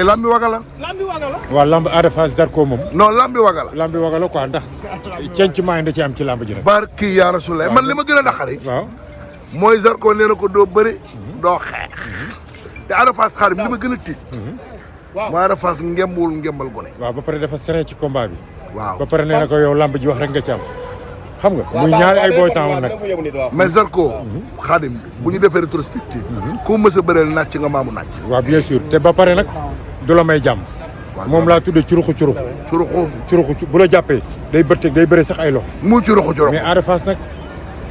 lambi waga la. waaw lamb Ada Fass Zarko moom. non lambi waga la. lambi waga la quoi ndax cenc maa ngi da ci am ci lamb ji rek. barki yaa Rasulullah man li ma gën a naqari. waaw mooy Zarko nee na ko doo bëri. doo xeex. te Ada Fass xaarim li ma gën a tiit. mooy Ada Fass ngembal gone. waaw ba pare dafa seree ci combat bi. waaw ba pare nee na ko yow lamb ji wax rek nga ci am. xam nga muy ñaari ay booy temps nag. mais Zarko. xaadim bu ñu defee rétrospective. ku mës a bëreel nàcc nga maamu nàcc. waaw bien sûr te ba pare nag du la may jàmm. moom laa tuddee curuxu. bu la jàppee day bëre sax ay loxo. mu curuxu. mais Ada Fass nag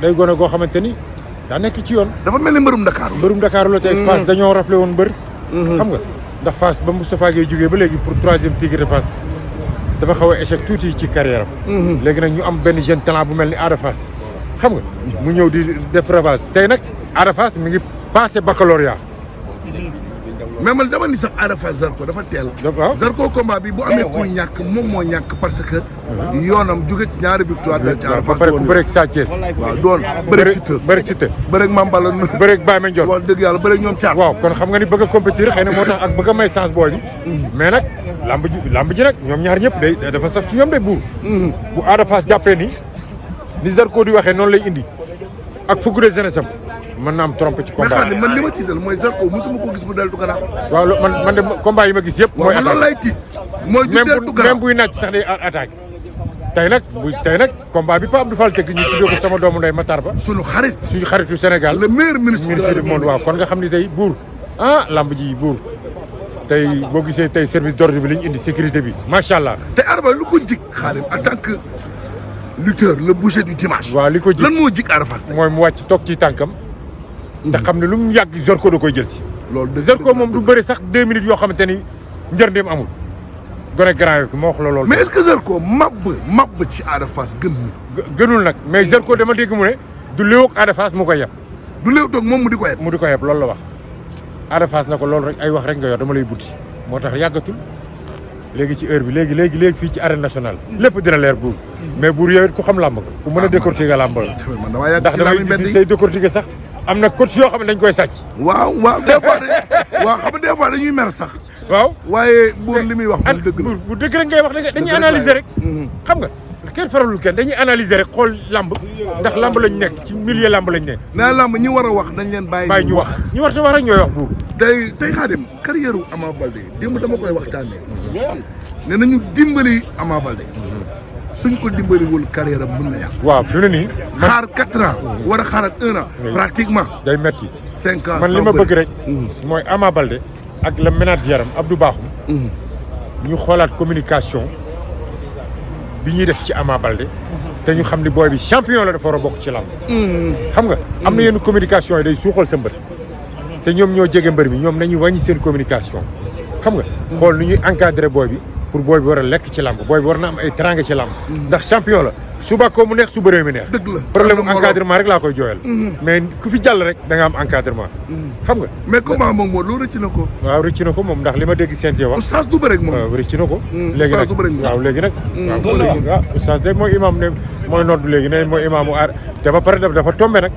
day gone goo xamante ni daa nekk ci yoon. dafa mel ni mbërum Dakar. mbërum Dakar la te Fass dañoo rafle woon mbër. xam nga ndax Fass ba Moustapha Gueye jógee ba léegi pour 3e Tigre de Fass dafa xaw a échec tuuti ci carrière am. léegi nag ñu am benn jeune talent bu mel ni Ada Fass xam nga mu ñëw di def ravage tey nag Ada Fass mi ngi passé baccalauréat. mais man dama ni sax Ada Fass Zarko dafa teel. waaw Zarko combat bi bu amee kuy ñàkk moom moo ñàkk parce que. yoonam jóge ci ñaari victoire dal ci Ada Fass. ba pare ku bëreeg Sa Thiès. waaw doon bëreeg Siteu. bëreeg Mame Balla. bëreeg Baye Mandione. wax dëgg yàlla bëreeg ñoom Thiat. waaw kon xam nga ni bëgg a compétir xëy na moo tax ak bëgg a may chance booy bi. mais nag lamb ji nag ñoom ñaar ñëpp day dafa saf ci ñoom de buur. bu Ada Fass jàppee ni Zarko di waxee noonu lay indi ak fukk de jeunesse am mën na am trompe ci combat mais man li ma tiital mooy Zarko mosuma ko gis mu deltu gannaaw. waaw man de combat yi ma gis yëpp. mooy attaque loolu lay tiit. mooy du deltu gannaaw même buy naaj sax day attaque. tey nag combat bi Pape Abdou Fall tëgg ñu tuddee ko sama doomu ndey Matar Ba. suñu xaritu Sénégal. le meilleur ministre du monde waaw kon nga xam ni tey buur lamb ji buur tey boo gisee tey service d'ordre bi lañ indi sécurité bi macha allah. te Arba lu ko jig Xaadim en tant que lutteur le boucher du dimanche. waaw li ko jig lan moo jig Ada Fass mooy mu wàcc toog ci tànkam. te xam ne lu mu yàgg Zarko da koy jël si. loolu de Zarko moom du bëri sax 2 minutes yoo xamante ni njërndeem amul. gone grand yi moo wax la loolu. mais est-ce que Zarko mab ci Ada Fass gënul nag mais Zarko dama dégg mu ne du léew ak Ada Fass mu koy yeb. du léew toog moom mu di ko yeb. loolu la wax. Ada Fass na ko loolu rek ay wax rek nga yor dama lay buddi moo tax yàggatul léegi ci heure bi léegi fii ci arène nationale lépp dina leer buur mais buur yow it ku xam làmb nga ku mën a décortiquer làmb la ndax damay say décortiquer sax am na coach yoo xam ne dañ koy sàcc. waaw des fois waaw xam nga des fois dañuy mer sax. waaw waaye buur li muy wax moom dëgg la. bu dëgg rek ngay wax dañuy analyser rek. xam nga kenn faralul kenn dañuy analyser rek xool lamb ndax lamb lañ nekk ci milieu lamb lañ nekk. nee lamb ñi war a wax dañ leen bàyyi ñu wax ñi war a wax rek ñooy wax buur. tey Khadim carrière u Ama Baldé démb dama koy waxtaanee. nee nañu dimbali Ama Baldé. suñ ko dimbaliwul carrière am mën na yàq. waaw fi mu ne nii. xaar 4 ans. war a xaarat 1 an. pratiquement. day metti 5 ans man li ma bëgg rek. mooy Ama Baldé ak le manager am Abdou Bakhoum. ñu xoolaat communication bi ñuy def ci Ama Baldé. te ñu xam ni booy bi champion la dafa war a bokk ci lamb. xam nga am na yenn communication yi day suuxal sa mbër. te ñoom ñoo jege mbër bi ñoom nañu wàññi seen communication. xam nga xool nu ñuy encadré booy bi. pour booy bi war a lekk ci lamb booy bi war na am ay teranga ci lamb ndax champion la suba ko mu neex su bëree mi neex. dëgg la problème encadrement rek laa koy jooyal. mais ku fi jàll rek da nga am encadrement. xam nga. mais comment moom moo loolu rëcc na ko. waaw rëcc na ko moom ndax li ma dégg CNG wax. oustaz du bëre ak moom. waaw rëcc na ko. léegi nag waaw léegi nag. waaw oustaz de mooy imam ne mooy noddu léegi ne mooy imaamu aar te ba pare dafa tombé nag.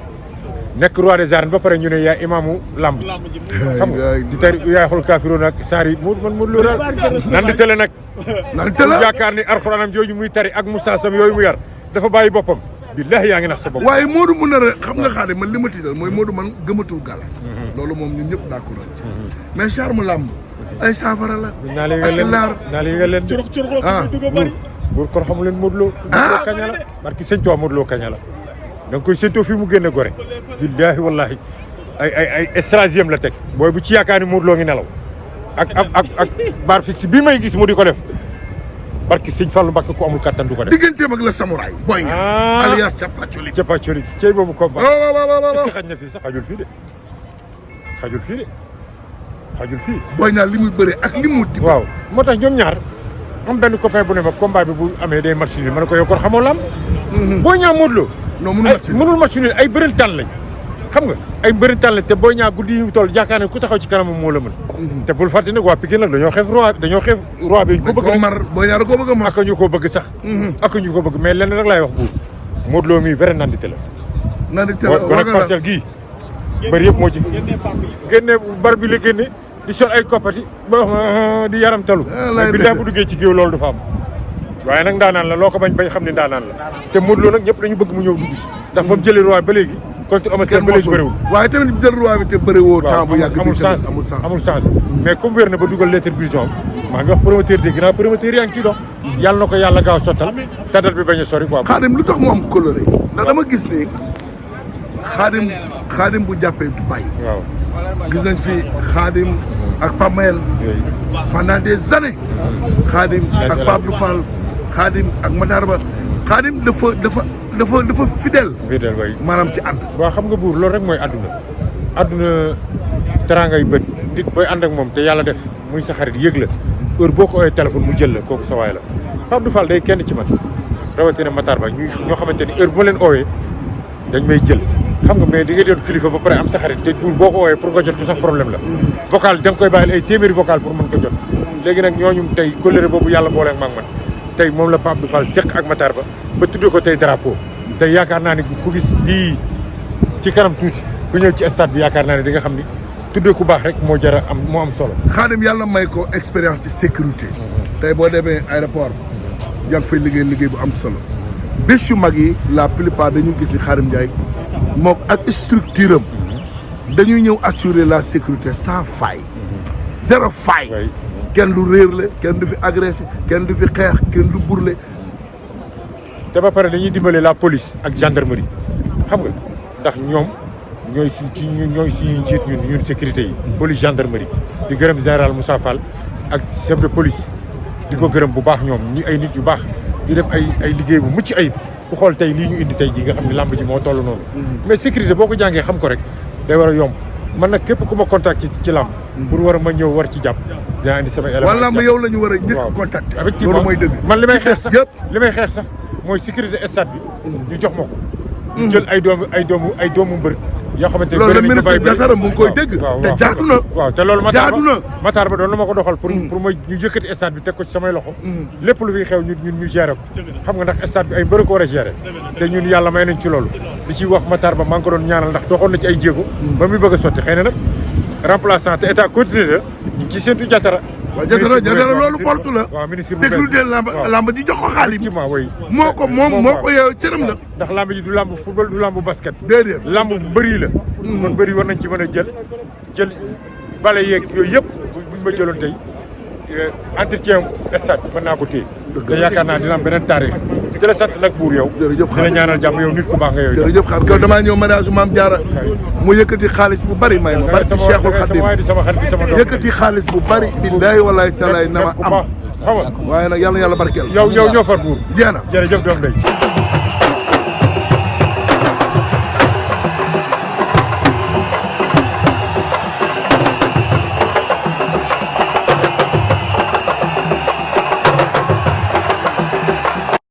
nekk roi des arènes ba pare ñu ne yaa imaamu lamb xam nga di tari yaa xool kaafiroon ak saar yi man mu loolu nan di tële nag nan tële yaakaar ni alxuraanam jooju muy tari ak mustaasam yooyu mu yar dafa bàyyi boppam billahi yaa ngi nax sa bopp waaye Modou mun na xam nga xaade man li ma tiital mooy Modou man gëmatul gàll loolu moom ñun ñëpp d'accord ci mais charme lamb ay saafara la naa li leen buur kon xamu leen Modou Lo kaña la barki sëñ Tuubaa Modou Lo kaña la da nga koy séntoo fii mu génne gore billaahi wallaahi ay stratagème la teg booy bu ci yaakaar ni Modou Lo ngi nelaw ak bar fixe bii may gis mu di ko def barki sëñ Fallou Mbacké ko amul kattan du ko def digganteem ak la samouraay boy nga alias capacoli cey boobu ko est-ce que xaj na fii sax xajul fii boy naa li muy bëree ak li mu waaw moo tax ñoom ñaar am benn copain bu ne ma combat bi bu amee day match nul ma ne ko yow kon xamoo lam Boy Niang Modou Lo mënul match nul ay bërintaan lañ xam nga ay bërintaan lañ te Boy Niang guddi yi toll yaakaar ne ku taxaw ci kanamam moo la mën te bul fàtte nag waa Pikine nag dañoo xeef roi bi ñu ko bëgg mar Boy Niang da koo bëgg a mas ak ñu ko bëgg sax ak ñu ko bëgg mais lenn rek laay wax buur Modou Lo mii vrai nandite la nandite la kon nag parcelle gii bëri yëpp moo ci génne bar bi la génne di sol ay koppati ba wax di yaram talu mais bi daa bu duggee ci géew loolu dafa am waaye nag ndaanaan la loo ko bañ xam ne ndaanaan la te Modou Lo nag ñëpp dañu bëgg mu ñëw dugg si ndax ba mu jëlee roi ba léegi contre Eumeu Sène ba léegi bëriwul waaye tamit jël roi bi te bëriwoo temps bu yàgg amul sens mais comme wér na ba dugal lettre vision maa ngi wax promoteur de ginnaaw promoteur yaa ngi ciy dox yàlla na ko yàlla gaaw sottal tadal bi bañ a sori quoi. Khadim lu tax mu am coloré ndax dama gis ni Khadim bu jàppee du bàyyi. waaw gis nañ fi Khadim ak Pape Mayel pendant des années. Khadim ak Pape Abdou Fall Khadim ak Matar Ba Khadim dafa fidèle. maanaam ci ànd. waaw xam nga buur loolu rek mooy àdduna teraanga yu bët nit booy ànd ak moom te yàlla def muy sa xarit yëg la heure boo ko ooyee téléphone mu jël la kooku sa waay la Pape Abdou Fall day kenn ci man rawatina Matar Ba ñoo xamante ni heure bu ma leen oowee dañ may jël xam nga mais di nga doon kilifa ba pare am sa xarit te buur boo ko ooyee pour nga jot ko sax problème la vocal da nga koy bàyyil ay téeméeri vocal pour mën ko jot léegi nag ñooñu tey kóllëre boobu yàlla booleeg maag man tey moom la Pape Abdou Fall seq ak Matar ba tuddee ko tey drapeau tey yaakaar naa ni ku gis lii ci kanam tuuti ku ñëw ci stade bi yaakaar naa ne di nga xam ni tuddee ku baax rek moo jar a am moo am solo. Khadim yàlla may ko expérience ci sécurité. tey boo demee aéroport yaa ngi fay liggéey bu am solo bés yu mag yi la plupart dañu gis ni Khadim Ndiaye moom ak structure am dañuy ñëw assurer la sécurité sans faille. zéro faille. kenn du réer la kenn du fi agressé kenn du fi xeex kenn du burle. te ba pare dañuy dimbale la police ak gendarmerie xam nga ndax ñoom ñooy suñuy njiit ñun sécurité yi. police gendarmerie di gërëm général Moussa Fall ak chef de police di ko gërëm bu baax ñoom ñu ay nit yu baax di def ay liggéey bu mucc ayib ku xool tey lii ñu indi tey ji nga xam ne lamb ji moo toll noonu. mais sécurité boo ko jàngee xam ko rek day war a yomb man nag képp ku ma contact ci lamb. pour war a ma ñëw war ci jàpp. dinaa indi samay éléments wala ma yow la ñu war a njëkk contacter. effectivement loolu mooy dëgg. man li may xeex sax mooy sécurité stade bi. ñu jox ma ko. ñu jël ay doomu mbër. yoo xamante ne loolu la ministre Diatara mu ngi koy dégg. te jaadu na. waaw te loolu Matar Ba doon na ma ko doxal. pour ma ñu yëkkati stade bi teg ko ci samay loxo. lépp lu fiy xew ñun ñu gérer ko. xam nga ndax stade bi ay mbër ko war a gérer. te ñun yàlla may nañ ci loolu. di ci wax Matar Ba maa ngi ko doon ñaanal ndax doxoon na ci ay jéego. ba muy bëgg a sotti xëy na nag remplaçant te état continué la ñu ngi ci séntu Diatara. waaw Diatara loolu force la. waaw ministre sécurité lamb ji jox ko Khadim. effectivement oui. moo ko yeew cëram la. ndax lamb ji du lamb football du lamb basket. déedéet lamb bu bëri la. kon bëri war nañ ci mën a jël bale yeeg yooyu yëpp buñ ma jëloon tey entretien stade bi mën naa ko téye. te yaakaar naa dina am beneen taarix. di la sant nag buur yow. jërëjëf di la ñaanal jàmm yow nit ku baax nga yow. jërëjëf xam nga damaa ñëw mariage Maam Diarra mu yëkkati xaalis bu bari may ma barki Cheikhul Khadim yëkkati xaalis bu bari billahi wallahi talaay na ma am waaye nag yàlla barkeel yow ñoo far buur jeena jërëjëf doom day